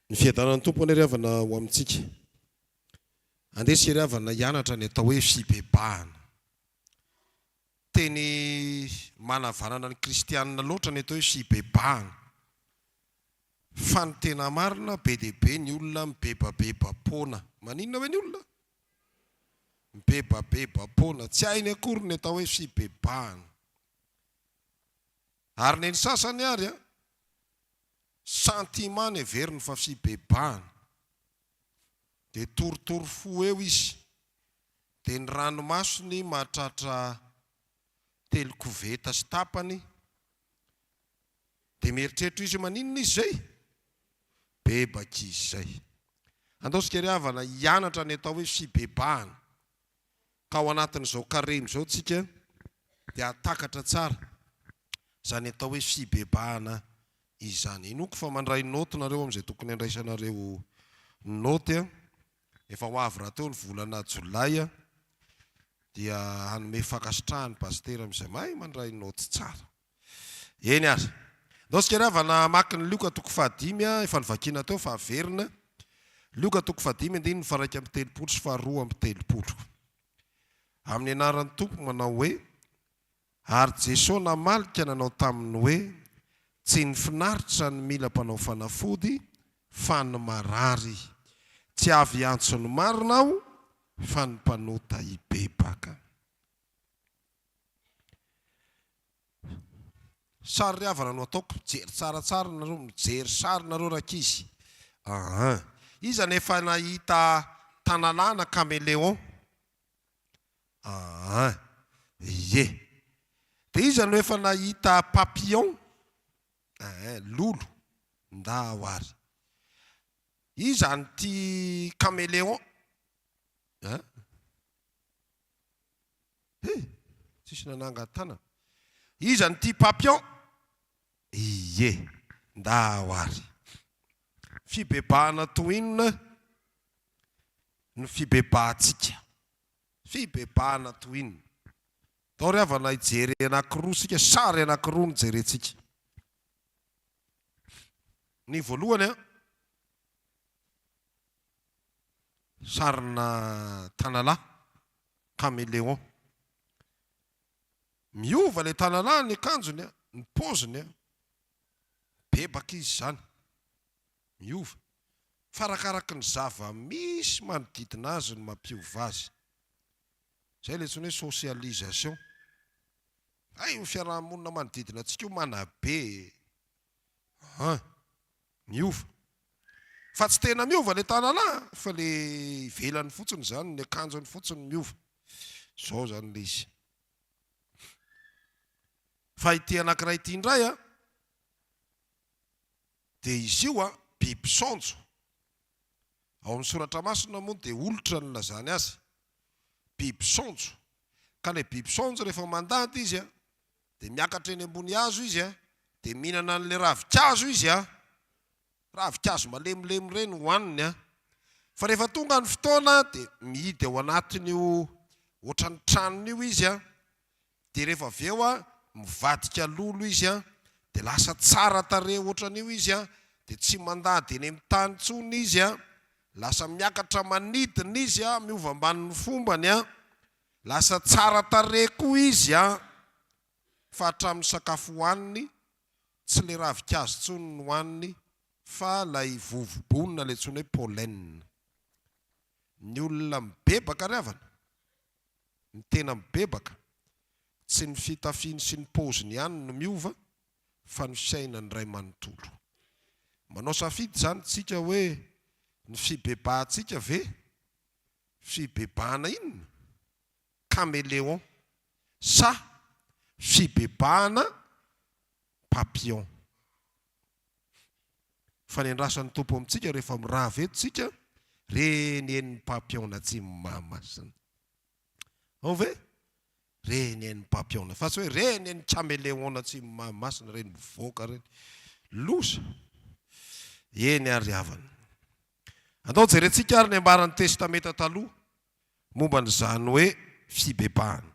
Ny fiadanan'ny Tompo anie ry havana ho amintsika. Andeha isika ry havana hianatra ny atao hoe fibebahana. Teny manavanana ny kristianina loatra ny atao hoe fibebahana. Fa ny tena marina be dia be ny olona mibebabeba-poana. Maninona hoe ny olona? Mibebabeba-poana. Tsy hainy akory ny atao hoe fibebahana. Ary ny sasany ary an, sentiment no heveriny fa fibebahana. Dia torotoro fo eo izy. Dia ny ranomasony mahatratra telo koveta sy tapany. Dia mieritreritra izy hoe maninona izy izay? Bebaka izy izay. Andao isika ry havana hianatra ny atao hoe fibebahana. Ka ao anatin'izao karemy izao tsika dia hahatakatra tsara izany atao hoe fibebahana izany. Inoako fa mandray naoty nareo amin'izay tokony handraisanareo naoty. Efa ho avy rahateo ny volana jolay dia hanome fankasitrahana ny pasitera amin'izay mahay mandray naoty tsara. Eny ary. Ndao isika ry havana hamaky ny Lioka toko fahadimy, efa novakiana teo fa averina. Lioka toko fahadimy andininy faha-31 sy faha-32. Amin'ny anaran'ny Tompo manao hoe, Ary Jesoa namaly ka nanao taminy hoe, Tsy ny finaritra ny mila mpanao fanafody, fa ny marary. Tsy avy hiantso ny marina Aho, fa ny mpanota hibebaka. Sary ry havana no ataoko, mijery tsaratsara nareo, mijery sary nareo rankizy aa. Iza no efa nahita tanalahy na caméléon aa. Ie. Dia iza no efa nahita papillon aa, lolo, ndao ary. Iza an'ity caméléon aa. He! Tsisy nanangan-tanana. Iza no tia papillon? Ie! Ndao ary. Fibebahana toy inona no fibebahantsika? Fibebahana toy inona? Ndao ry havana hijery anankiroa isika, sary anankiroa no jerentsika. Ny voalohany an, sarina tanalahy, caméléon. Miova ilay tanalahy ny akanjony, ny paoziny, mibebaka izy izany, miova. Fa arakaraky ny zava-misy manodidina azy no mampiova azy. Izay ilay antsoina hoe socialisation. Hay io fiaraha-monina manodidina antsika io manabe e! An! Miova. Fa tsy tena miova le tanana fa le ivelany fotsiny zany, ny akanjony fotsiny miova. Zao zany le izy. Fa ity anankiray ity indray an, dia izy io an, biby saonjo. Ao amin'ny soratra masina moa dia olitra no nilazany azy. Biby saonjo. Ka ilay biby saonjo rehefa mandady izy an, Dia miakatra eny ambony hazo izy a, dia mihinana an'ilay ravinkazo izy a, ravinkazo malemilemy ireny hohaniny a. Fa rehefa tonga ny fotoana dia mihidy ao anatin'io ohatran'ny tranony io izy a, dia rehefa avy eo a, mivadika lolo izy a, dia lasa tsara tarehy ohatran'io izy a, dia tsy mandady eny amin'ny tany intsony izy a, lasa miakatra manidina izy a, miova ambanin'ny fombany a, Lasa tsara tarehy koa izy an! Fa hatramin'ny sakafo hohaniny, tsy le ravinkazo intsony no hohaniny fa lay vovobonina le antsoina hoe pollen. Ny olona mibebaka ry havana, ny tena mibebaka, tsy ny fitafiany sy ny paoziny ihany no miova fa ny fiainany iray manontolo. Manao safidy izany tsika hoe ny fibebahantsika ve Fibebahana inona? Caméléon sa fibebahana papillon? Fa ny andrasan'ny Tompo amintsika rehefa mirava eto tsika, reny eny ny papillon n'Atsimo Mahamasina. Ao ve? Reny eny papillon fa tsy hoe reny eny caméléon n'Atsimo Mahamasina reny mivoaka reny. Loza! Eny ary havana. Andao jerentsika ary ny ambaran'ny Testamenta Taloha momba an'izany hoe fibebahana.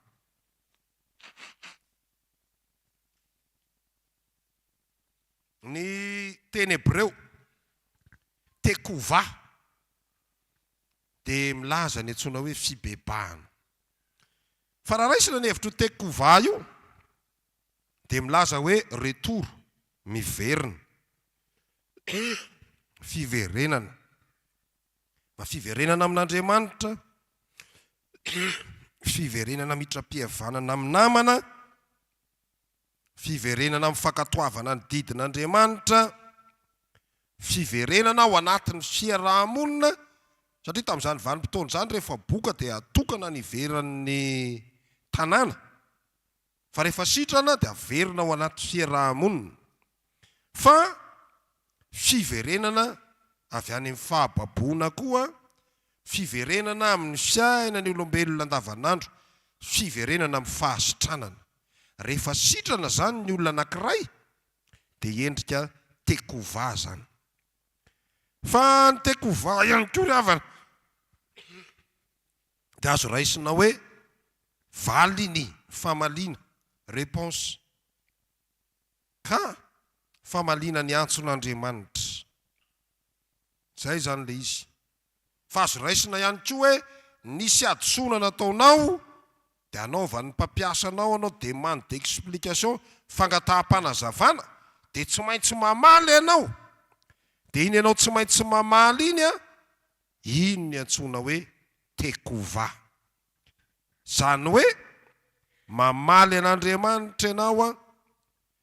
Ny teny hebreo, Tekova dia milaza ny antsoina hoe fibebahana. Fa raha raisina ny hevitr'io Tekova io dia milaza hoe retour, miverina, fiverenana. Mba fiverenana amin'Andriamanitra, fiverenana mitram-pihavanana amin'ny namana, fiverenana amin'ny fankatoavana ny didin'Andriamanitra, fiverenana ao anatin'ny fiaraha-monina, satria tamin'izany vanim-potoana izany rehefa boka dia atokana ny ivelan'ny tanàna, fa rehefa sitrana dia averina ao anaty fiaraha-monina. Fa fiverenana avy any amin'ny fahababoana koa, fiverenana amin'ny fiainan'ny olombelona andavanandro, fiverenana amin'ny fahasitranana. Rehefa sitrana izany ny olona anankiray dia endrika tekova izany. Fa ny tekova ihany koa ry havana dia azo raisina hoe valiny, famaliana, réponse. Ka famaliana ny antson'Andriamanitra. Izay izany ilay izy. Fa azo raisina ihany koa hoe nisy hadisoana nataonao dia anaovan'ny mpampiasa anao anao demande d'explication, fangataham-panazavana, dia tsy maintsy mamaly ianao. Dia iny ianao tsy maintsy mamaly iny an, iny ny antsoina hoe tekova. Izany hoe mamaly an'Andriamanitra ianao an,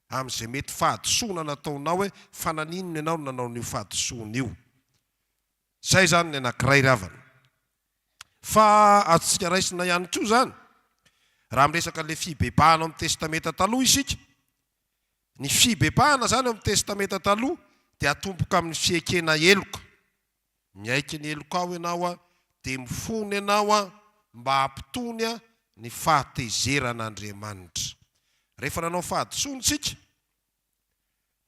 amin'izay mety fahadisoana nataonao hoe fa naninona ianao no nanao an'io fahadisoana io. Izay izany ny anankiray ry havana. Fa azontsika raisina ihany koa izany, raha miresaka an'ilay fibebahana ao amin'ny Testamenta Taloha isika, ny fibebahana izany ao amin'ny Testamenta Taloha dia atomboka amin'ny fiekena heloka. Miaiky ny helokao ianao dia mifona ianao mba hampitony ny fahatezeran'Andriamanitra. Rehefa nanao fahadisoana isika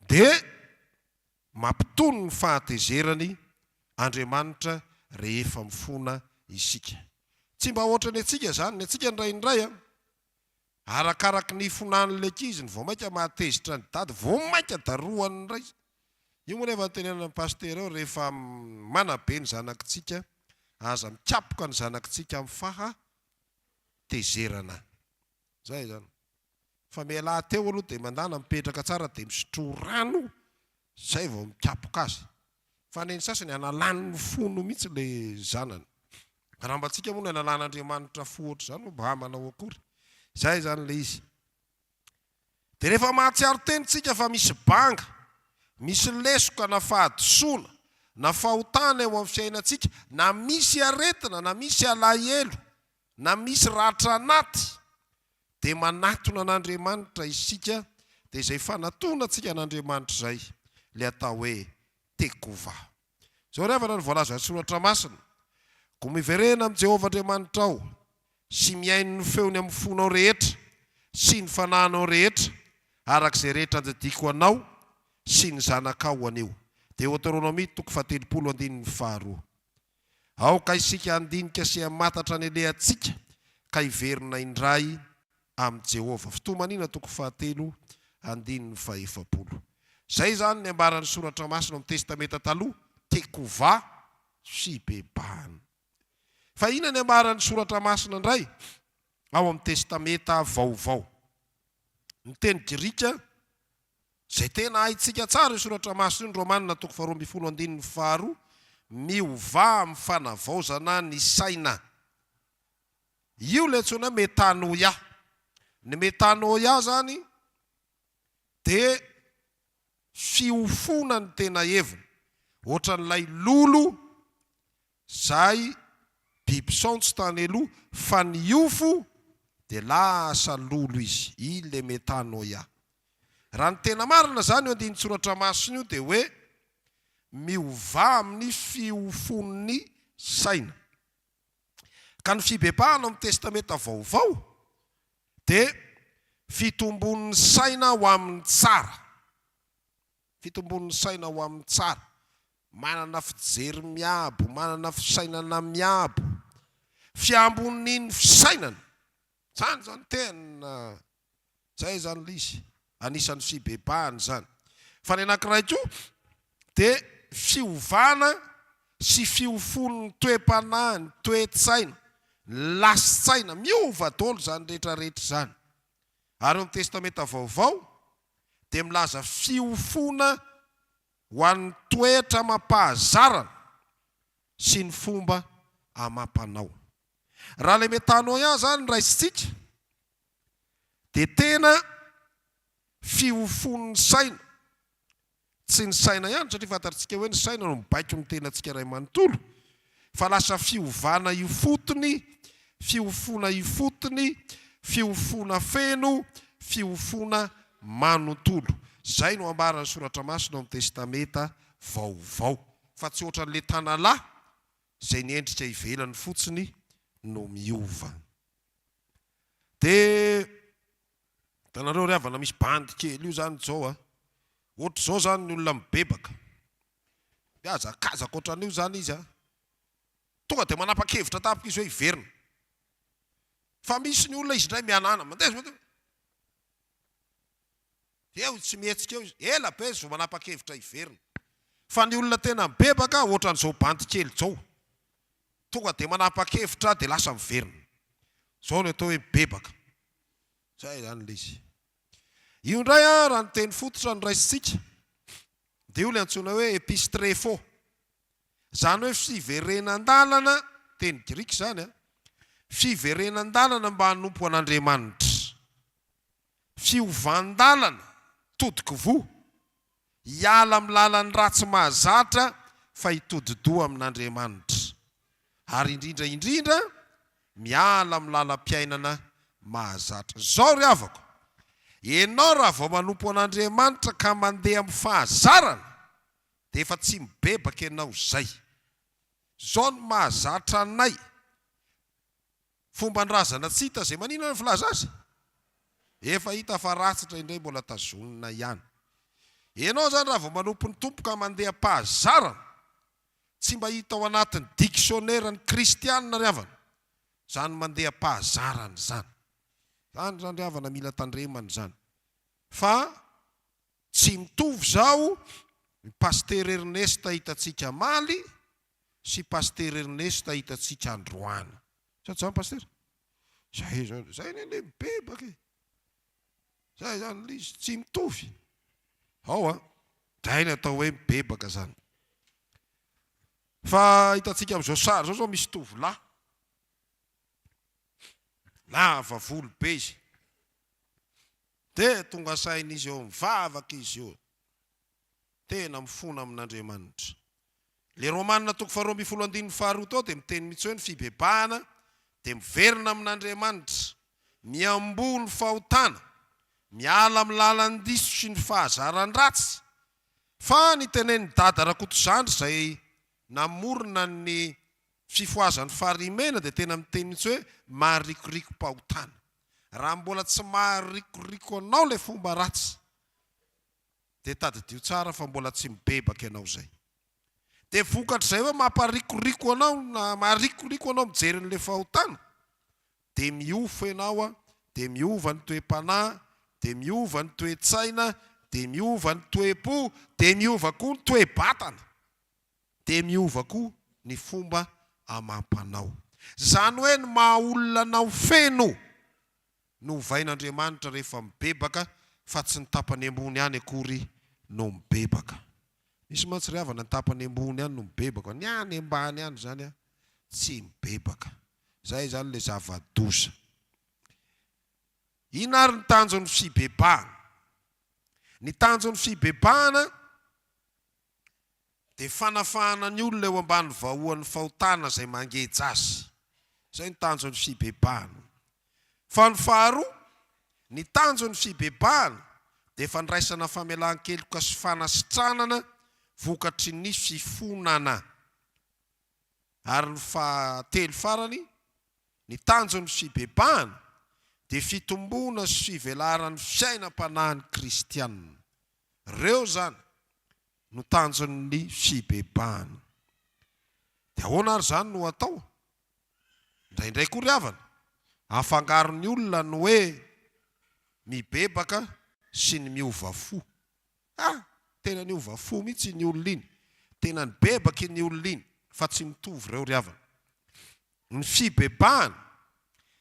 dia mampitony ny fahatezerany Andriamanitra rehefa mifona isika. Tsy mba ohatran'ny antsika izany, ny antsika indraindray an, Arakaraky ny hifonan'ilay ankizy no vao mainka mahatezitra an'i dada, vao mainka darohany indray. Io moa nefa tenenana ny pasitera eo rehefa manabe ny zanakitsika, aza mikapoka ny zanakitsika amin'ny faha tezerana. Zay zany. Fa mialà teo aloha dia mandana mipetraka tsara dia misotroa rano zay vao mikapoka azy. Fa ny sasany analany ny fony mihitsy le zanany. Raha mba tsika moa no analan'Andriamanitra fo ohatr'izany moa mba manao akory. Zay izany le izy. Dia rehefa mahatsiaro tena tsika fa misy banga, misy lesoka na fahadisoana na fahotana eo amin'ny fiainantsika, na misy aretina, na misy alahelo, na misy ratra anaty, dia manatona an'Andriamanitra isika, dia izay fanatonantsika an'Andriamanitra izay ilay atao hoe tekova. Izao ry havana no voalazan'ny Soratra Masina, Koa miverena amin'i Jehovah Andriamanitrao, sy mihaino ny feony amin'ny fonao rehetra sy ny fanahinao rehetra, araka izay rehetra andidiako anao sy ny zanakao anio. Deoteronomia toko fahatelopolo andininy faharoa. Aoka isika handinika sy hamantatra ny alehantsika ka hiverina indray amin'i Jehovah. Fitomaniana toko fahatelo andininy fahefapolo. Izay izany ny ambaran'ny Soratra Masina ao amin'ny Testamenta Taloha, Tekova fibebahana. Fa inona ny ambaran'ny Soratra Masina indray ao amin'ny Testamenta Vaovao? Ny teny grika Izay tena haintsika tsara io soratra masina io ny Romana toko faharoa ambinifolo andininy faharoa, Miovà amin'ny fanavaozana ny saina. Io ilay antsoina hoe metanoia. Ny metanoia izany dia fiofoana ny tena heviny. Ohatran'ilay lolo Zay biby saontsy tany aloha fa niofo de lasa lolo izy, i le metanoia. Raha ny tena marina zany io andinin-tsoratra masina io de hoe miovà amin'ny fiofon'ny saina. Ka ny fibebahana ao amin'ny testamenta vaovao de fitombon'ny saina ho amin'ny tsara. Fitombon'ny saina ho amin'ny tsara. Manana fijery miabo, manana fisainana miabo. Fiambonian'ny fisainana. Izany izany tena izay izany ilay izy. Anisan'ny fibebahana izany. Fa ny anankiray koa dia fiovana. sy fiofon'ny toe-panahy, ny toe-tsaina, ny lasin-tsaina. Miova daholo izany rehetra rehetra izany. Ary ao amin'ny Testamenta Vaovao dia milaza fiofoana ho an'ny toetra amam-pahazarana sy ny fomba amam-panao. Raha ilay metanoia izany no raisintsika dia tena fiofon'ny saina, tsy ny saina ihany satria fantatsika hoe ny saina no mibaiko ny tenantsika iray manontolo, fa lasa fiovana ifotony, fiofoana ifotony, fiofoana feno, fiofoana manontolo. Izay no ambaran'ny Soratra Masina ao amin'ny Testamenta Vaovao, fa tsy ohatran'ilay tanalahy izay ny endrika ivelany fotsiny no miova. Dia hitanareo ry havana misy bandy kely io zany zao a, ohatr'izao zany ny olona mibebaka, mihazakazaka ohatran'io zany izy a, tonga dia manapa-kevitra tampoka izy hoe hiverina, fa misy ny olona izy indray mihanahana, mandeha izy mandeha, eo izy tsy mihetsika eo izy, ela be izy vao manapa-kevitra hiverina, fa ny olona tena mibebaka ohatran'izao bandy kely izao, Tonga dia manapa-kevitra dia lasa miverina. Izao no atao hoe mibebaka. Izay izany ilay izy. Io indray an, raha ny teny fototra no raisintsika, dia io ilay antsoina hoe epistrefo. Izany hoe fiverenan-dalana, teny grika izany an, fiverenan-dalana mba hanompo an'Andriamanitra. Fiovan-dalana, todi-kivoho. Hiala amin'ny lalan'ny ratsy mahazatra fa hitodi-doha amin'Andriamanitra. Ary indrindra indrindra, miala amin'ny lalam-piainana mahazatra. Izao ry havako, ianao raha vao manompo an'Andriamanitra ka mandeha amin'ny fahazarana, dia efa tsy mibebaka ianao izay. Izao no mahazatra anay. Fomban-drazana tsy hita izay maninona ny filaza azy? Efa hita fa ratsy indraindray mbola tazonina ihany. Ianao izany raha vao manompo ny Tompo ka mandeha am-pahazarana, tsy mba hita ao anatin'ny dictionnaire ny kristianina ry havana izany mandeha am-pahazarana izany. Izany izany ry havana mila tandremana izany. Fa tsy mitovy izao ny Pasitera Ernest hitantsika amaly sy Pasitera Ernest hitantsika androany. Sa tsy zany Pasitera? Zay zany, zay anie le mibebaka e. Zay zany le izy, tsy mitovy. Ao an, zay ny atao hoe mibebaka zany. Fa hitantsika amin'izao sary izao zao misy tovolahy lava volo be izy. Dia tonga saina izy eo, mivavaka izy eo. Tena mifona amin'Andriamanitra. Ilay Romana toko faharoa ambin'ny folo andininy faharoa tao dia miteny mihitsy hoe ny fibebahana dia miverina amin'Andriamanitra, miamboho ny fahotana, miala amin'ny lalan-diso sy ny fahazaran-dratsy. Fa ny tenenin'i Dada Rakotozandry izay namorona ny fifohazan'ny Farihimena dia tena miteny mihitsy hoe maharikoriko-pahotana. Raha mbola tsy maharikoriko anao ilay fomba ratsy dia tadidio tsara fa mbola tsy mibebaka ianao izay. Dia vokatr'izay hoe mamparikoriko anao na maharikoriko anao mijery an'ilay fahotana, dia miofo ianao, dia miova ny toe-panahy, dia miova ny toe-tsaina, dia miova ny toe-po, dia miova koa ny toe-batana, dia miova koa ny fomba amam-panao. Izany hoe ny maha-olona anao feno no ovain'Andriamanitra rehefa mibebaka fa tsy ny tapany ambony ihany akory no mibebaka. Misy mantsy ry havana ny tapany ambony ihany no mibebaka, ny any ambany any izany tsy mibebaka. Izay izany ilay zava-doza. Inona ary ny tanjon'ny fibebahana? Ny tanjon'ny fibebahana dia fanafahana ny olona eo ambany vahoan'ny fahotana izay mangeja azy. Izay no tanjon'ny fibebahana. Fa ny faharoa, ny tanjon'ny fibebahana dia fandraisana famelan-keloka sy fanasitranana vokatry ny fifonana. Ary ny fahatelo farany, ny tanjon'ny fibebahana dia fitomboana sy fivelaran'ny fiainam-panahin'ny kristiana. Ireo izany no tanjon'ny fibebahana. Dia ahoana ary izany no atao? Indraindray koa ry havana, afangaron'ny olona ny hoe mibebaka sy ny miova fo. Ha! Tena niova fo mihitsy iny olona iny. Tena nibebaka iny olona iny. Fa tsy mitovy ireo ry havana. Ny fibebahana,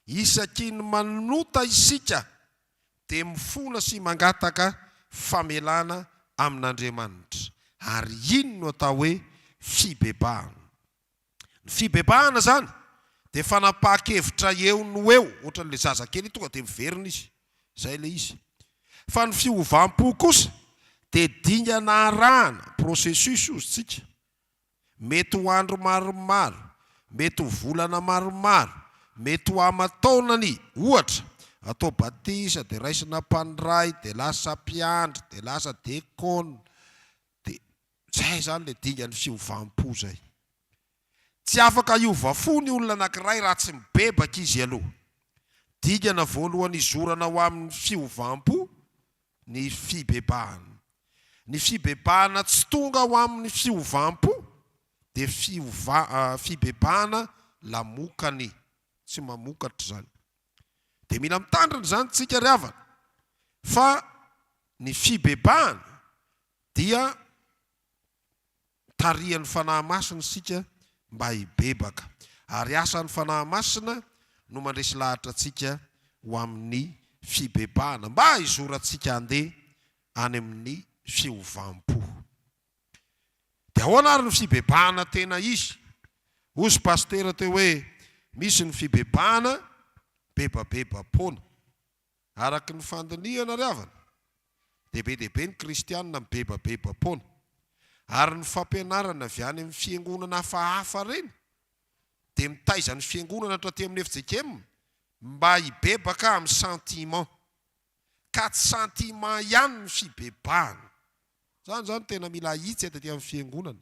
isaky ny manota isika dia mifona sy mangataka famelana amin'Andriamanitra. Ary iny no atao hoe fibebahana. Ny fibebahana izany dia fanapahan-kevitra eo no eo, ohatran'ilay zazakely iny tonga dia miverina izy, izay ilay izy. Fa ny fiovam-po kosa dia dingana arahana, processus hozy tsika, mety ho andro maromaro, mety ho volana maromaro, mety ho aman-taonany, ohatra, atao batisa dia raisina mpandray dia lasa mpiandry dia lasa dekona dia Zay izany le dingan'ny fiovam-po zay. Tsy afaka hiova fo ny olona anankiray raha tsy mibebaka izy aloha. Dingana voalohany hizorana ho amin'ny fiovam-po ny fibebahana. Ny fibebahana tsy tonga ho amin'ny fiovam-po dia fiova fibebahana lamokany, tsy mamokatra izany. Dia mila mitandrina izany tsika ry havana fa ny fibebahana dia tarihan'ny Fanahy Masina isika mba hibebaka. Ary asan'ny Fanahy Masina no mandresy lahatra antsika ho amin'ny fibebahana, mba hizorantsika handeha any amin'ny fiovam-po. Dia ahoana ary ny fibebahana tena izy? Hozy Pasitera teo hoe, misy ny fibebahana bebabeba-poana. Araka ny fandinihana ry havana, dia be dia be ny kristianina mibebabeba-poana. Ary ny fampianarana avy any amin'ny fiangonana hafahafa ireny dia mitaiza ny fiangonana hatraty amin'ny fjkm mba hibebaka amin'ny sentiment. Ka tsy sentiment ihany ny fibebahana. Izany izany tena mila ahitsy aty amin'ny fiangonana.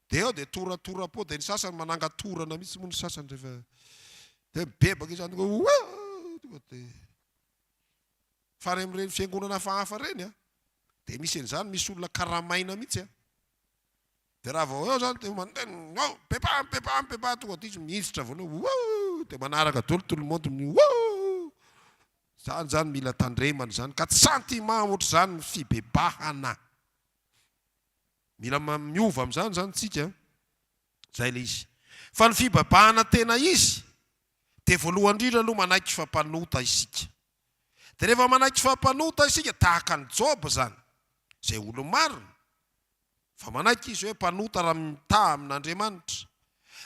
Dia eo dia toratora-po, dia ny sasany manangan-torana mihitsy moa ny sasany rehefa dia mibebaka izy any hoe tonga dia fa any amin'ireny fiangonana hafahafa ireny a, dia misy an'izany, misy olona karamaina mihitsy a. Dia raha vao eo izany dia mandeha oh, bebaha, bebaha, bebaha, tonga dia izy mihinjitra voalohany, oh, dia manaraka daholo tout le monde, oh. Izany izany mila tandremana izany, ka tsy sentiment ohatr'izany ny fibebahana. Mila miova amin'izany izany tsika an. Izay ilay izy. Fa ny fibebahana tena izy dia voalohany indrindra aloha manaiky fa mpanota isika. Dia rehefa manaiky fa mpanota isika, tahaka an'i Joba izany, izay olo-marina, fa manaiky izy hoe mpanota raha mitaha amin'Andriamanitra,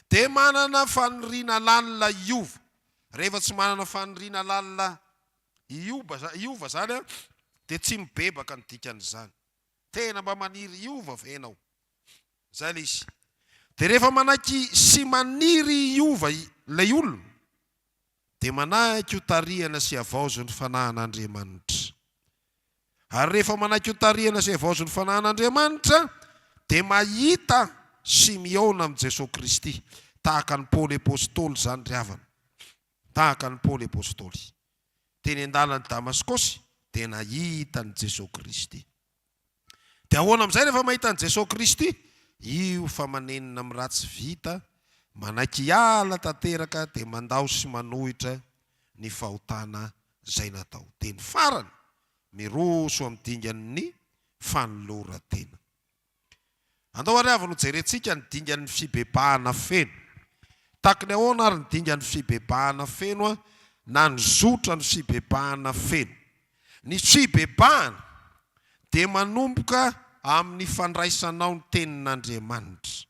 dia manana faniriana lalina hiova. Rehefa tsy manana faniriana lalina hiova izany dia tsy mibebaka ny dikan'izany. Tena mba maniry hiova ve ianao? Izay ilay izy. Dia rehefa manaiky sy maniry hiova ilay olona, dia manaiky ho tarihana sy havaozin'ny Fanahin'Andriamanitra. Ary rehefa manaiky ho tarihana sy havaozin'ny Fanahin'Andriamanitra, dia mahita sy mihaona amin'i Jesoa Kristy. Tahaka an'i Paoly Apostoly izany ry havana. Tahaka an'i Paoly Apostoly. Teny an-dalan'i Damaskosy dia nahita an'i Jesoa Kristy. Dia ahoana amin'izay rehefa mahita an'i Jesoa Kristy? Io fa manenina amin'ny ratsy vita, manaiky hiala tanteraka dia mandao sy manohitra ny fahotana izay natao. Dia ny farany, miroso amin'ny dingan'ny fanoloran-tena. Andao ary avy no jerentsika ny dingan'ny fibebahana feno. Tahaky ny ahoana ary ny dingan'ny fibebahana feno na ny zotra ny fibebahana feno? Ny fibebahana dia manomboka amin'ny fandraisanao ny tenin'Andriamanitra.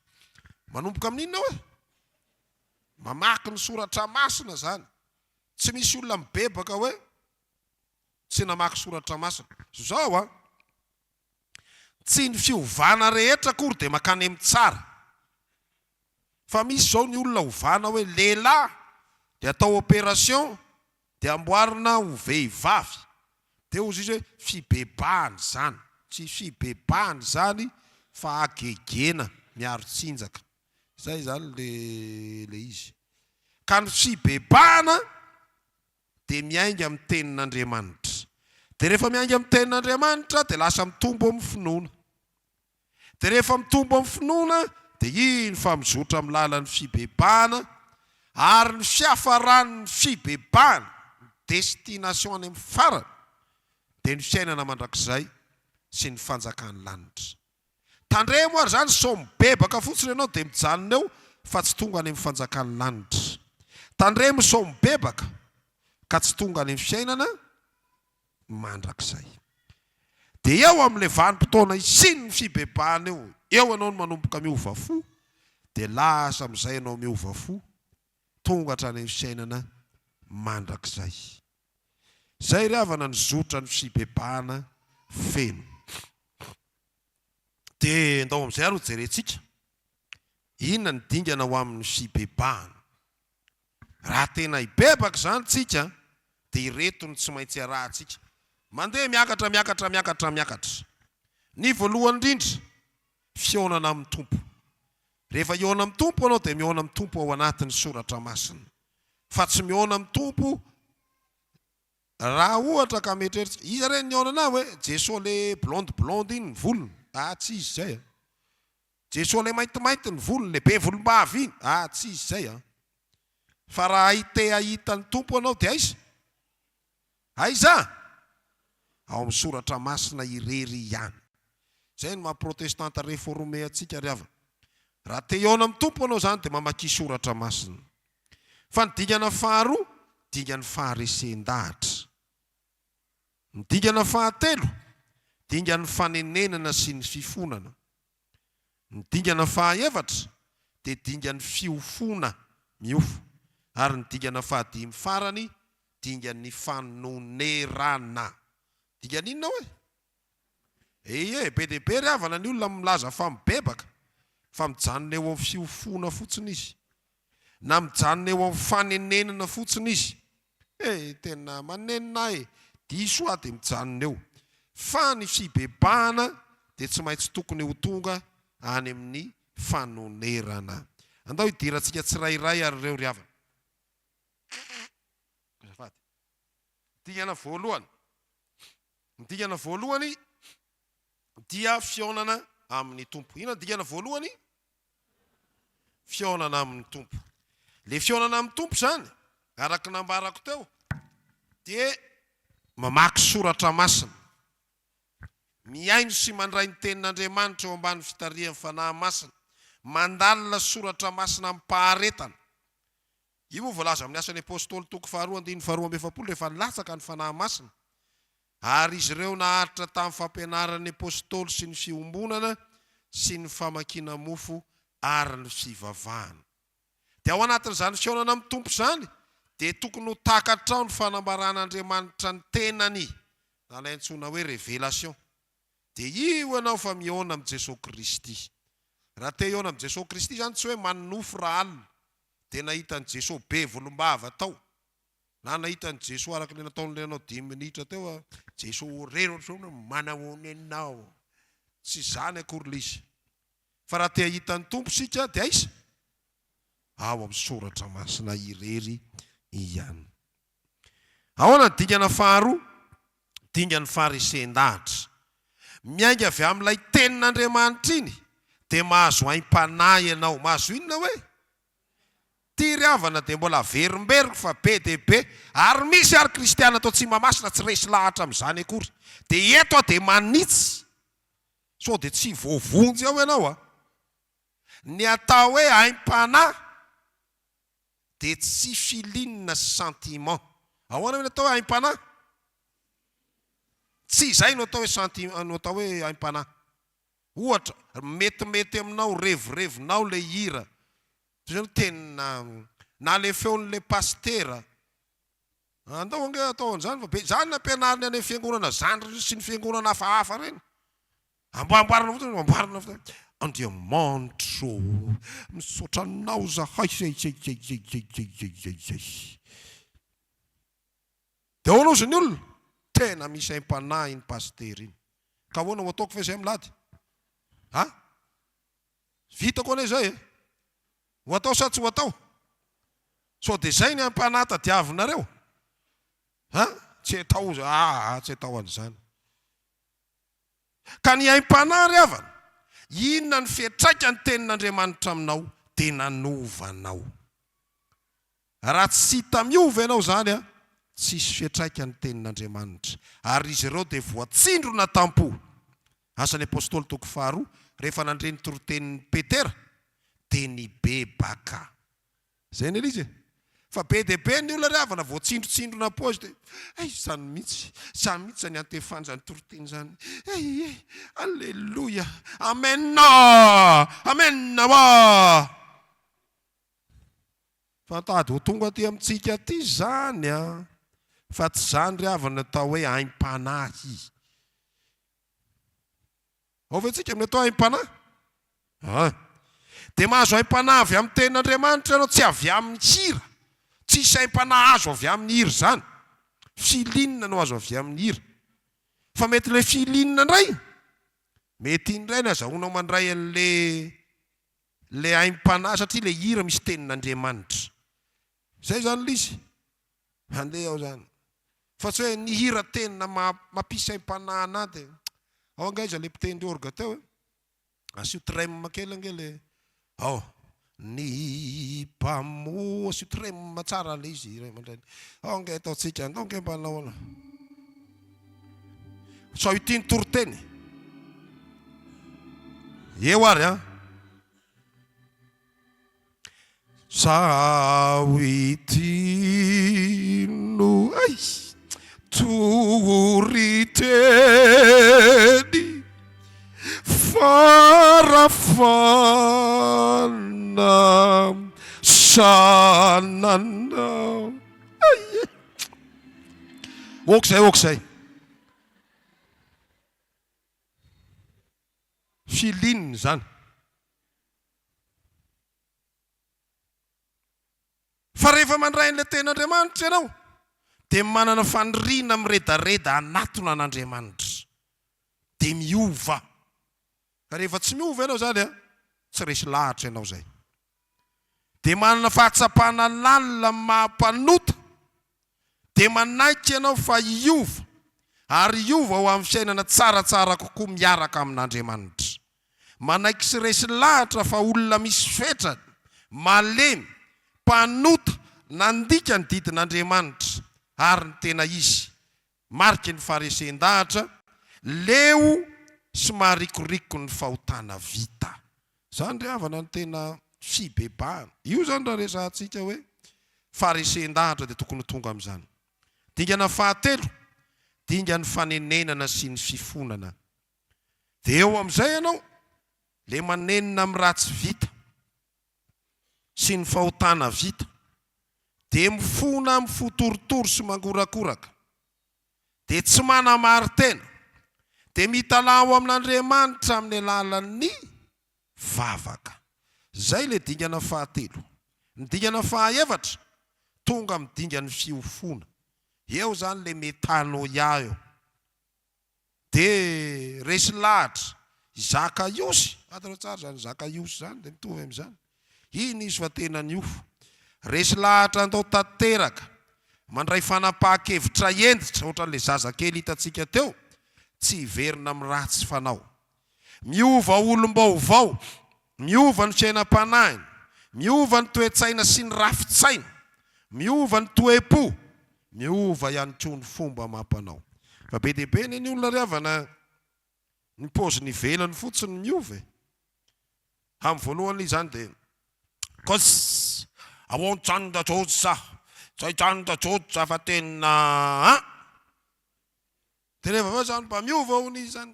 Manomboka amin'inona hoe? Mamaky ny soratra masina izany. Tsy misy olona mibebaka hoe tsy namaky soratra masina. Izao an! Tsy ny fiovana rehetra akory dia mankany amin'ny tsara. Fa misy izao ny olona ovana hoe lehilahy dia atao opération dia amboarina ho vehivavy. Dia hozy izy hoe fibebahana izany. Tsy fibebahana izany fa hagegena miaro tsinjaka. Izay izany le izy. Ka ny fibebahana dia miainga amin'ny tenin'Andriamanitra. Dia rehefa miainga amin'ny tenin'Andriamanitra dia lasa mitombo amin'ny finoana. Dia rehefa mitombo amin'ny finoana dia iny fa mizotra amin'ny lalan'ny fibebahana ary ny fiafaran'ny fibebahana, ny destination any amin'ny farany dia ny fiainana mandrakizay sy ny fanjakan'ny lanitra. Tandremo ary izany sao mibebaka fotsiny ianao dia mijanona eo fa tsy tonga any amin'ny fanjakan'ny lanitra. Tandremo sao mibebaka ka tsy tonga any amin'ny fiainana mandrakizay. Dia eo amin'ilay vanim-potoana hisian'ny fibebahana eo, eo ianao no manomboka miova fo, dia lasa amin'izay ianao miova fo, tonga hatrany amin'ny fiainana mandrakizay. Izay ry havana ny zotra ny fibebahana feno. Dia ndao amin'izay ary ho jerentsika, inona ny dingana ho amin'ny fibebahana. Raha tena hibebaka izany tsika dia ireto no tsy maintsy arahantsika. Mandeha miakatra miakatra miakatra miakatra. Ny voalohany indrindra, fihaonana amin'ny Tompo. Rehefa hihaona amin'ny Tompo ianao dia mihaona amin'ny Tompo ao anatin'ny Soratra Masina. Fa tsy mihaona amin'ny Tompo raha ohatra ka mieritreritra, iza re no nihaona anah hoe Jesoa le blonde blonde iny ny volony? Ah tsy izy izay a. Jesoa le maintimainty ny volony, le be volombava iny, ah tsy izy izay an! Fa raha hay te hahita ny Tompo anao dia aiza? Aiza? Ao amin'ny Soratra Masina irery ihany. Izay no maha protestanta reforme antsika ry havana. Raha te hihaona amin'ny Tompo anao izany dia mamakia Soratra Masina. Fa ny dingana faharoa, dingan'ny faharesen-dahatra. Ny dingana fahatelo, dingan'ny fanenenana sy ny fifonana. Ny dingana fahaefatra dia dingan'ny fiofoana miofo. Ary ny dingana fahadimy farany, dingan'ny fanonerana. Dingana inona hoe? Ie, be dia be ry havana ny olona milaza fa mibebaka, fa mijanona eo amin'ny fiofoana fotsiny izy. Na mijanona eo amin'ny fanenenana fotsiny izy. Eh, tena manenina ahy e! Diso aho dia mijanona eo. Fa ny fibebahana dia tsy maintsy tokony ho tonga any amin'ny fanonerana. Andao hidirantsika tsirairay ary ireo ry havana. Azafady. Dingana voalohany. Ny dingana voalohany dia fihaonana amin'ny Tompo. Inona ny dingana voalohany? Fihaonana amin'ny Tompo. Ilay fihaonana amin'ny Tompo izany, araka ny nambarako teo, dia mamaky soratra masina, mihaino sy mandray ny tenin'Andriamanitra eo ambany fitarihan'ny Fanahy Masina, mandalina soratra masina amim-paharetana. Io moa voalaza amin'ny Asan'ny Apostoly toko faharoa andininy faharoa amby 40 rehefa nilatsaka ny Fanahy Masina. Ary izy ireo naharitra tamin'ny fampianaran'ny Apostoly sy ny fiombonana sy ny famakiana mofo ary ny fivavahana. Dia ao anatin'izany fihaonana amin'ny Tompo izany dia tokony ho takatrao ny fanambaran'Andriamanitra ny tenany, na ilay antsoina hoe révélation. Dia io ianao fa mihaona amin'i Jesoa Kristy. Raha te hihaona amin'i Jesoa Kristy izany tsy hoe manonofy rahalina dia nahita an'i Jesoa be volombava tao. Na nahita an'i Jesoa araka ilay nataon'ilay nanao dimy minitra teo a, Jesoa irery ohatr'izao no manahoana ianao. Tsy izany akory ilay izy. Fa raha te hahita ny Tompo isika dia aiza? Ao amin'ny Soratra Masina irery ihany. Ahoana ny dingana faharoa? Dingan'ny faharesen-dahatra. Miainga avy amin'ilay Tenin'Andriamanitra iny dia mahazo aim-panahy ianao. Mahazo inona hoe? Ty ry havana dia mbola averimberiko fa be dia be ary misy ary kristiana ato Tsimahamasina tsy resy lahatra amin'izany akory. Dia eto aho dia manitsy sao dia tsy voavonjy ao ianao a! Ny atao hoe aim-panahy dia tsy feeling sy sentiment. Ahoana hoe ny atao hoe aim-panahy? Tsy izay no atao hoe senti- no atao hoe aim-panahy. Ohatra, metimety aminao, revirevinao ilay hira, toy izany hoe tena na ilay feon'ilay pasitera, andao ange atao an'izany fa be, izany no ampianariny any amin'ny fiangonana zandriny sy ny fiangonana hafahafa ireny, amboamboarina fotsiny, amboarina fotsiny, Andriamanitra ô, misaotra anao zahay zay zay zay zay zay zay zay zay zay. Dia ahoana ozy ny olona? Tena misy aim-panahy iny pasitera iny. Ka ahoana ho ataoko ve izay milady? A? Vitako anie izay e! Ho atao sa tsy ho atao? Sao dia izay ny aim-panahy tadiavinareo? A? Tsy atao, aa, tsy atao an'izany. Ka ny aim-panahy ry havana, inona ny fiantraikan'ny tenin'Andriamanitra aminao dia nanova anao. Raha tsy hita miova ianao izany an, tsy hisy fiantraikany ny tenin'Andriamanitra. Ary izy ireo dia voatsindrona tam-po. Asan'ny Apostoly toko faharoa, rehefa nandre ny toritenin'i Petera dia nibebaka. Zay anie ilay izy e! Fa be dia be ny olona ry havana voatsindrontsindrona am-paosy dia hay izany mihitsy, izany mihitsy izany iantefany izany toriteny izany, hay e! Aleloia! Amen! Amen! Oa! Fa tady ho tonga aty amintsika aty izany an! Fa tsy izany ry havana atao hoe aim-panahy. Ao ve tsika amin'ny atao aim-panahy? Ah. Dia mahazo aim-panahy avy amin'ny tenin'Andriamanitra ianao, tsy avy amin'ny hira. Tsisy aim-panahy azo avy amin'ny hira izany. Feeling no azo avy amin'ny hira. Fa mety ilay feeling indray, mety iny indray no azahoanao mandray an'ilay ilay aim-panahy satria ilay hira misy tenin'Andriamanitra. Izay izany ilay izy. Handeha aho izany. Fa tsy hoe nihira teny mampisy aim-panahy anah dia ao angaha iza le mpitendry orgue teo e? Asio trem kely ange le ao. Ny mpamo asio trem tsara le izy ray aman-dreny. Ao ange ataontsika, andao ange mba hanao. Sao ity ny toriteny. Eo ary an. Zaho ity no ay toriteny farafana sanana ay ok zay ok zay Feeling zany. Fa rehefa mandray an'ilay Tenin'Andriamanitra ianao, dia manana faniriana miredareda hanatona an'Andriamanitra. Dia miova. Ka rehefa tsy miova ianao izany an, tsy resy lahatra ianao izay. Dia manana fahatsapana lalina amin'ny maha mpanota, dia manaiky ianao fa hiova, ary hiova ho amin'ny fiainana tsaratsara kokoa miaraka amin'Andriamanitra. Manaiky sy resy lahatra fa olona misy fetrany, malemy, mpanota, nandika ny didin'Andriamanitra, ary ny tena izy, mariky ny faharesen-dahatra, leo sy maharikoriko ny fahotana vita. Izany ry havana no tena fibebahana. Io izany raha resahantsika hoe faharesen-dahatra dia tokony ho tonga amin'izany. Dingana fahatelo, dingan'ny fanenenana sy ny fifonana. Dia eo amin'izay ianao le manenina amin'ny ratsy vita sy ny fahotana vita, dia mifona amin'ny fo torotoro sy mangorakoraka, dia tsy manamari-tena, dia mitalaho amin'Andriamanitra amin'ny alalan'ny vavaka. Izay ilay dingana fahatelo. Ny dingana fahaefatra, tonga amin'ny dingan'ny fiofoana. Eo izany ilay metanoia eo. Dia resy lahatra i Zakaiosy, fantatrao tsara izany Zakaiosy izany, dia mitovy amin'izany. Iny izy fa tena niofo. Resy lahatra handao tanteraka, mandray fanapahan-kevitra hentitra, ohatran'ilay zazakely hitantsika teo, tsy hiverina amin'ny ratsy fanao. Miova olom-baovao, miova ny fiainam-panahiny, miova ny toe-tsaina sy ny rafi-tsaina, miova ny toe-po, miova ihany koa ny fomba amam-panao. Fa be dia be anie ny olona ry havana ny paoziny ivelany fotsiny miova e. Amin'ny voalohany izany dia Kos, ahoan-tsanda josa, zay tsanda josa fa tena an! Dia rehefa avy eo izany mba miova hono izy izany.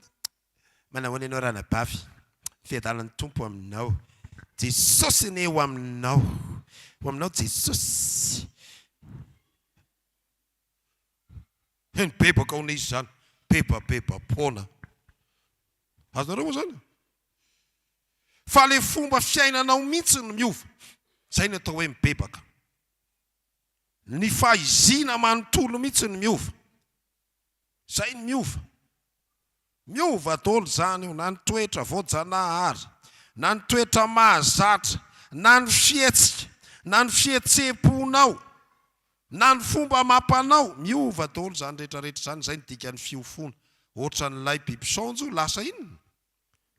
Manahoana ianao ranabavy? Fiadanan'ny Tompo aminao. Jesosy anie ho aminao. Ho aminao Jesosy. He nibebaka hono izy izany. Bebabeba-poana. Azonareo moa izany? Fa ilay fomba fiainanao mihitsy no miova. Izay no atao hoe mibebaka. Ny fahaizina manontolo mihitsy no miova. Zay no miova. Miova daholo izany io, na ny toetra voajanahary, na ny toetra mahazatra, na ny fihetsika, na ny fihetseham-ponao, na ny fomba amam-panao. Miova daholo izany rehetra rehetra izany, izay no dikan'ny fiofoana. Ohatran'ilay biby saonjo lasa inona?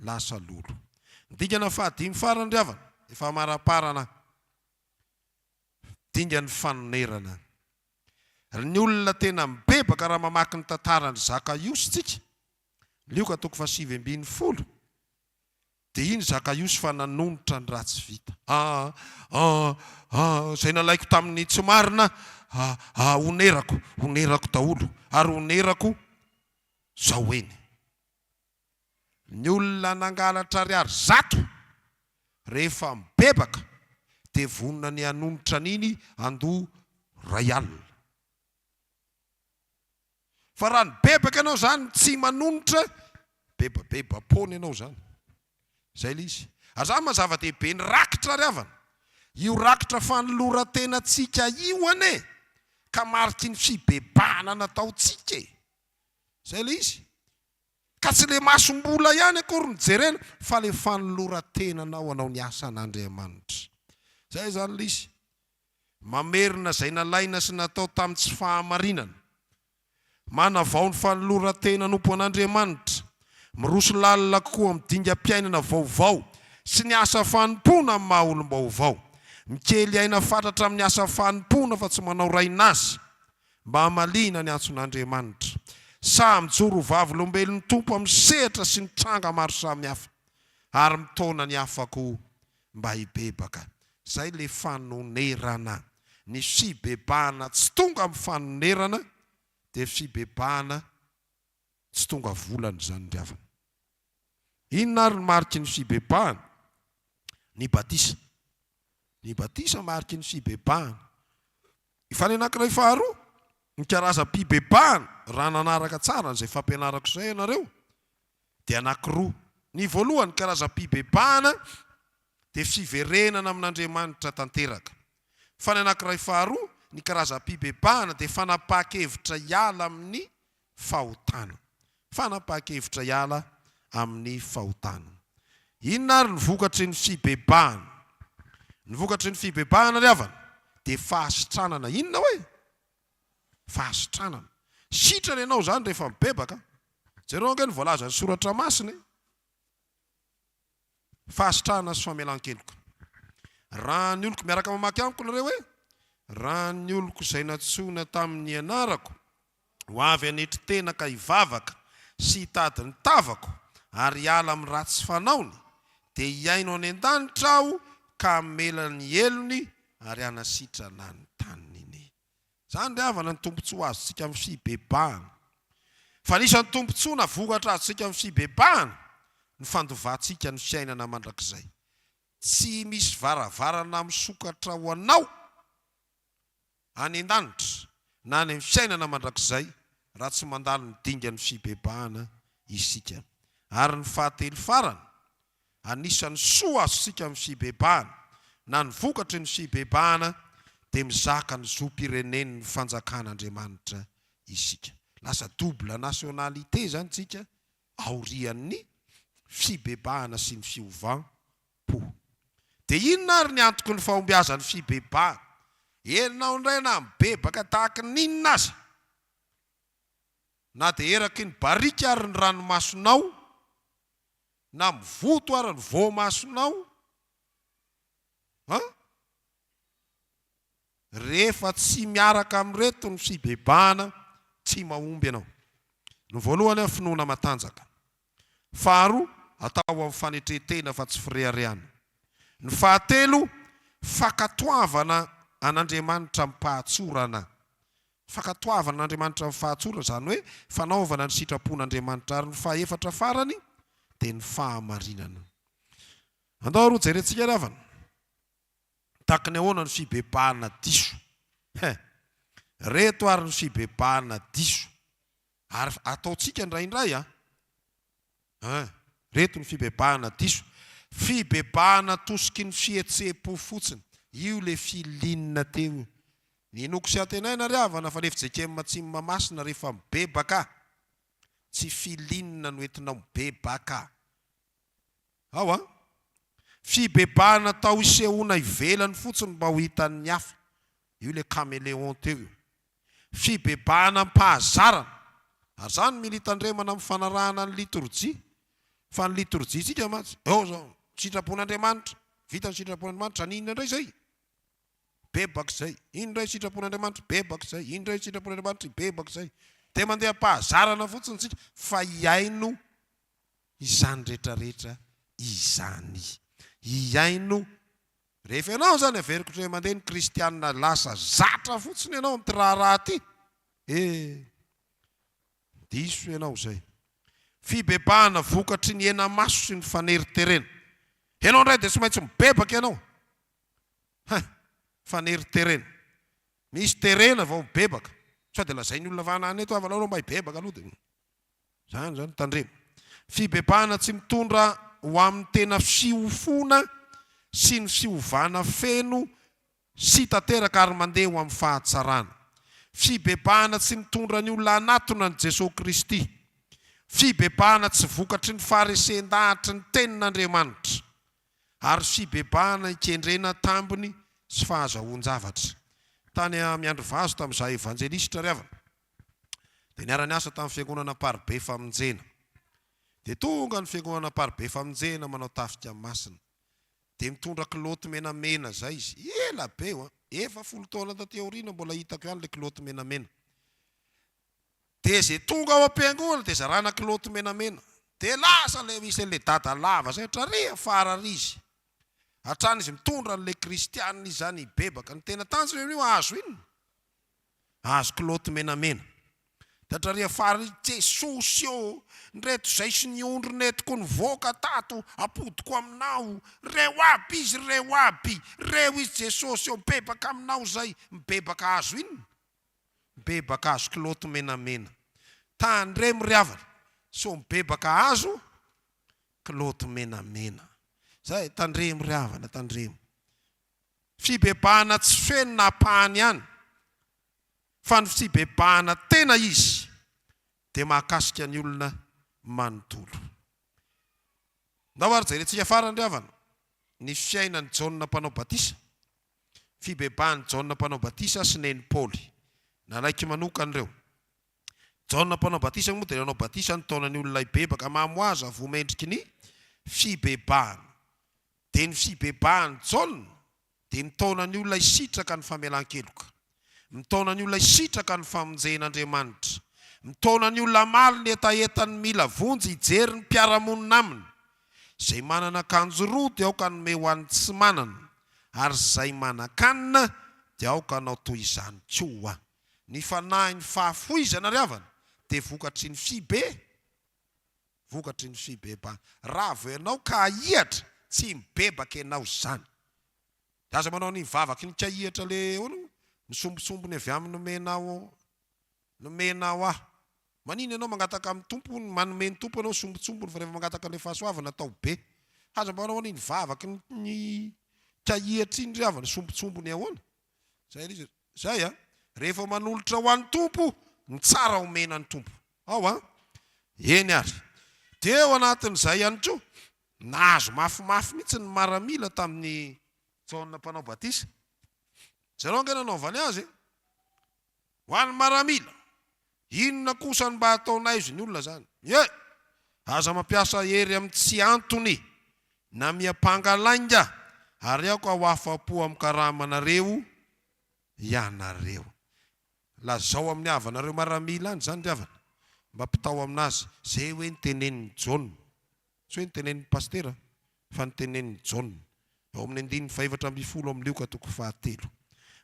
Lasa lolo. Ny dingana fahadimy farany ry havana, efa amaraparana. Dingan'ny fanonerana. Ry ny olona tena mibebaka raha mamaky ny tantaran'i Zakaiosy tsika, Lioka toko fahasivy ambinifolo. Dia iny Zakaiosy fa nanonitra ny ratsy vita. Ah, ah, ah, izay nalaiko tamin'ny tsy marina, ah, ah, honerako, honerako daholo, ary honerako zao eny. Ny olona nangalatra ariary zato, rehefa mibebaka, dia vonona ny hanonitra an'iny handoa ray alina. Fa raha nibebaka ianao zany tsy manonitra, bebabeba-poana ianao zany. Zay le izy. Ary zany maha zava-dehibe ny rakitra ry havana. Io rakitra fanoloran-tenantsika io anie ka mariky ny fibebahana nataontsika e. Zay le izy. Ka tsy le masom-bola ihany akory no jerena fa le fanoloran-tenanao hanao ny asan'Andriamanitra. Zay zany le izy. Mamerina izay nalaina sy natao tamin'ny tsy fahamarinana. Manavao ny fanoloran-tena hanompo an'Andriamanitra. Miroso lalina kokoa amin'ny dingam-piainana vaovao sy ny asa fanompoana amin'ny maha olom-baovao. Mikely aina fatratra amin'ny asa fanompoana fa tsy manao rain'asa mba hamaliana ny antson'Andriamanitra. Sahy mijoro ho vavolombelon'ny Tompo amin'ny sehatra sy ny tranga maro samihafa ary mitaona ny hafa koa mba hibebaka. Zay le fanonerana. Ny fibebahana tsy tonga amin'ny fanonerana dia fibebahana tsy tonga volana izany ry havana. Inona ary ny mariky ny fibebahana? Ny batisa. Ny batisa mariky ny fibebahana. Fa ny anankiray faharoa, ny karazam-pibebahana, raha nanaraka tsara an'izay fampianarako izay ianareo, dia anankiroa. Ny voalohany, karazam-pibebahana, dia fiverenana amin'Andriamanitra tanteraka. Fa ny anankiray faharoa, ny karazam-pibebahana, dia fanapahan-kevitra hiala amin'ny fahotana. Fanapahan-kevitra hiala amin'ny fahotana. Inona ary ny vokatry ny fibebahana? Ny vokatry ny fibebahana ry havana, dia fahasitranana. Inona hoe? Fahasitranana. Sitrana ianao izany rehefa mibebaka. Jereo ange ny voalazan'ny soratra masina e. Fahasitrahana sy famelan-keloka. Raha ny oloko, miaraka mamaky amiko nareo hoe, raha ny oloko izay nantsoina tamin'ny anarako, ho avy hanetry tena ka hivavaka sy hitady ny tavako ary hiala amin'ny ratsy fanaony, dia hihaino any an-danitra aho ka hamela ny helony ary hanasitrana ny taniny. Izany ry havana ny tombontsoa azontsika amin'ny fibebahana. Fa anisan'ny tombontsoa na vokatra azontsika amin'ny fibebahana ny fandovantsika ny fiainana mandrakizay. Tsy misy varavarana misokatra ho anao any an-danitra na any amin'ny fiainana mandrakizay raha tsy mandalo ny dingan'ny fibebahana isika. Ary ny fahatelo farany, Anisan'ny soa azontsika amin'ny fibebahana, na ny vokatry ny fibebahana, dia mizaka ny zom-pirenen'ny fanjakan'Andriamanitra isika. Lasa double nationalité izany tsika aorian'ny fibebahana sy ny fiovam-po. Dia inona ary ny antoky ny fahombiazan'ny fibebahana? Ianao indray na mibebaka tahaka ny inona aza, na dia eraky ny barika ary ny ranomasonao, Na mivoto ara ny voamasonao an! Rehefa tsy miaraka amin'ireto ny fibebahana tsy mahomby ianao. Ny voalohany an, finoana matanjaka. Faharoa, atao amin'ny fanetren-tena fa tsy fireharehana. Ny fahatelo, fankatoavana an'Andriamanitra amim-pahatsorana. Fankatoavana an'Andriamanitra amin'ny fahatsorana, izany hoe fanaovana ny sitrapon'Andriamanitra. Ary ny fahefatra farany dia ny fahamarinana. Andao ary hojerentsika ry havana, tahaka ny ahoana ny fibebahana diso. He! Reto ary ny fibebahana diso. Ary ataontsika indraindray an! Ein, reto ny fibebahana diso. Fibebahana atosiky ny fihetseham-po fotsiny. Io le feeling teo io. Ny inoako sy antenaina ry havana fa le fjkm tsy Mahamasina rehefa mibebaka. Tsy feeling no entinao mibebaka. Ao an. Fibebahana atao isehoana ivelany fotsiny mba ho hitan'ny hafa. Io le caméléon teo io. Fibebahana am-pahazarana. Ary izany no mila itandremana amin'ny fanarahana ny litorjia. Fa ny litorjiantsika mantsy, eo izao, sitrapon'Andriamanitra, vita ny sitrapon'Andriamanitra, haninona indray izay? Bebaka izay. Iny indray sitrapon'Andriamanitra, bebaka izay. Iny indray sitrapon'Andriamanitra, bebaka izay. Dia mandeha am-pahazarana fotsiny isika fa hihaino izany rehetra rehetra. izany. Hihaino Rehefa ianao izany averiko indray mandeha ny kristianina lasa zatra fotsiny ianao amin'ity raharaha ity eh! Diso ianao izay. Fibebahana vokatry ny hena-maso sy ny faneriterena. Ianao indray dia tsy maintsy mibebaka ianao. Hein! Faneriterena. Misy terena vao mibebaka. Sao dia lazain'ny olona fa any eto aho fa aleo mba hibebaka aloha dia. Izany izany, tandremo. Fibebahana tsy mitondra ho amin'ny tena fiofoana sy ny fiovana feno sy tanteraka ary mandeha ho amin'ny fahatsarana. Fibebahana tsy mitondra ny olona hanatona an'i Jesoa Kristy. Fibebahana tsy vokatry ny faharesen-dahatry ny Tenin'Andriamanitra. Ary fibebahana ikendrena tambiny sy fahazahoan-javatra. Tany Miandrivazo tamin'izaho evanjelisitra ry havana. Dia niara-niasa tamin'ny fiangonana Amparibe Famonjena. Dia tonga ny fiangonana Amparibe Famonjena manao tafika masina. Dia mitondra kilaoty menamena izay izy. Ela be io an! Efa folo taona taty aoriana mbola hitako ihany ilay kilaoty menamena. Dia izay tonga ao am-piangonana dia zarana kilaoty menamena. Dia lasa ilay misy an'ilay dada lava izay hatrary afara ary izy. Hatrany izy mitondra an'ilay kristianina izy izany hibebaka. Ny tena tanjony amin'io hahazo inona? Azo kilaoty menamena. Tatra ary afara i Jesosy ô! Ndreto zay sy ny ondry nentiko nivoaka tato apodiko aminao. Reo aby izy reo aby! Reo izy Jesosy ô! Mibebaka aminao zay! Mibebaka azo inona? Mibebaka azo kilaoty menamena. Tandremo ry havana sao mibebaka azo kilaoty menamena. Zay, tandremo ry havana, tandremo. Fibebahana tsy feno na ampahany ihany, fa ny fibebahana tena izy dia mahakasika ny olona manontolo. Ndao ary jerentsika farany ry havana ny fiainan'i Jaona Mpanao Batisa, fibebahan'i Jaona Mpanao Batisa sy Neny Paoly. Nanaiky manokana ireo. Jaona Mpanao Batisa moa dia nanao batisa nitaona ny olona hibebaka, mamoaza voa mendriky ny fibebahana. Dia ny fibebahan'i Jaona dia mitaona ny olona hisitraka ny famelan-keloka, mitaona ny olona hisitraka ny famonjen'Andriamanitra, mitaona ny olona hamaly ny hetahetany mila vonjy hijery ny mpiara-monina aminy. Izay manana akanjo roa dia aoka hanome ho an'ny tsy manana, ary izay manan-kanina dia aoka hanao toy izany koa. Ny fanahin'ny fahafoizana ry havana dia vokatry ny fibe. Vokatry ny fibebahana. Raha vao ianao ka ahihatra, tsy mibebaka ianao izany. Dia aza manao an'iny vavaky ny kahihatra le ahoana moa? Ny sombintsombiny avy amin'ny nomenao nomenao ahy. Manina ianao mangataka amin'ny Tompo, manome ny Tompo ianao sombintsombiny fa rehefa mangataka an'ilay fahasoavana atao be. Aza manao an'iny vavaky ny kahihatra iny ry havana, sombintsombiny ahoana? Zay ry izy. Zay a! Rehefa manolotra ho an'ny Tompo, ny tsara omena ny Tompo. Ao an! Eny ary. Dia eo anatin'izay ihany koa, nahazo mafimafy mihitsy ny maramila tamin'i Jaona Mpanao Batisa. Jereo ange nanaovany azy e! Ho an'ny maramila, inona kosa no mba hataonay izy ny olona izany? Ie! Aza mampiasa hery amin'ny tsy antony, na miampanga lainga, ary aoka ho afa-po amin'ny karamanareo ianareo. Lazao amin'ny havanareo maramila any izany ry havana, mba ampitao aminazy izay hoe notenenin'i Jaona. Tsy hoe notenenin'i Pasitera fa notenenin'i Jaona. Ao amin'ny andininy fahefatra ambinifolo amin'ny Lioka toko fahatelo.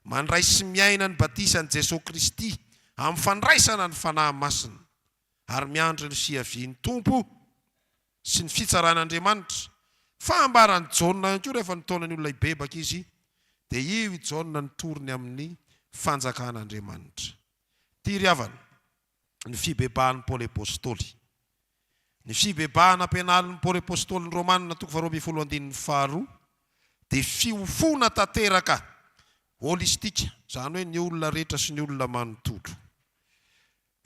Mandray sy miaina ny batisan'i Jesoa Kristy amin'ny fandraisana ny Fanahy Masina ary miandry ny fiavian'ny Tompo sy ny fitsaran'Andriamanitra. Fa ambaran'i Jaona ihany koa rehefa nitaona ny olona hibebaka izy, dia io i Jaona nitory ny amin'ny fanjakan'Andriamanitra. Ity ry havana, ny fibebahan'i Paoly Apostoly. Ny fibebahana ampianarin'i Paoly Apostoly ny Romana toko faharoa ambinifolo andininy faharoa dia fiofoana tanteraka, holistika, izany hoe ny olona rehetra sy ny olona manontolo.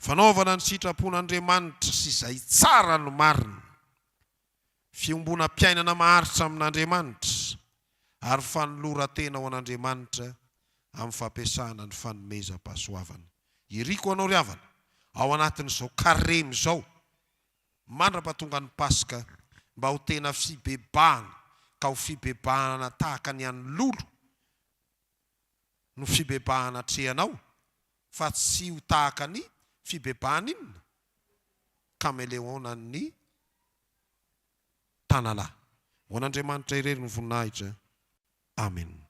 Fanaovana ny sitrapon'Andriamanitra sy izay tsara no marina, fiombonam-piainana maharitra amin'Andriamanitra, ary fanoloran-tena ho an'Andriamanitra amin'ny fampiasana ny fanomezam-pahasoavana. Iriko anao ry havana, ao anatin'izao karemy izao, mandra-pahatonga ny Paska, mba ho tena fibebahana, ka ho fibebahana tahaka ny an'ny lolo, no fibebahana atrehanao fa tsy ho tahaka ny fibebahana inona? Caméléon an'ny tanalahy. Ho an'Andriamanitra irery ny voninahitra. Amen.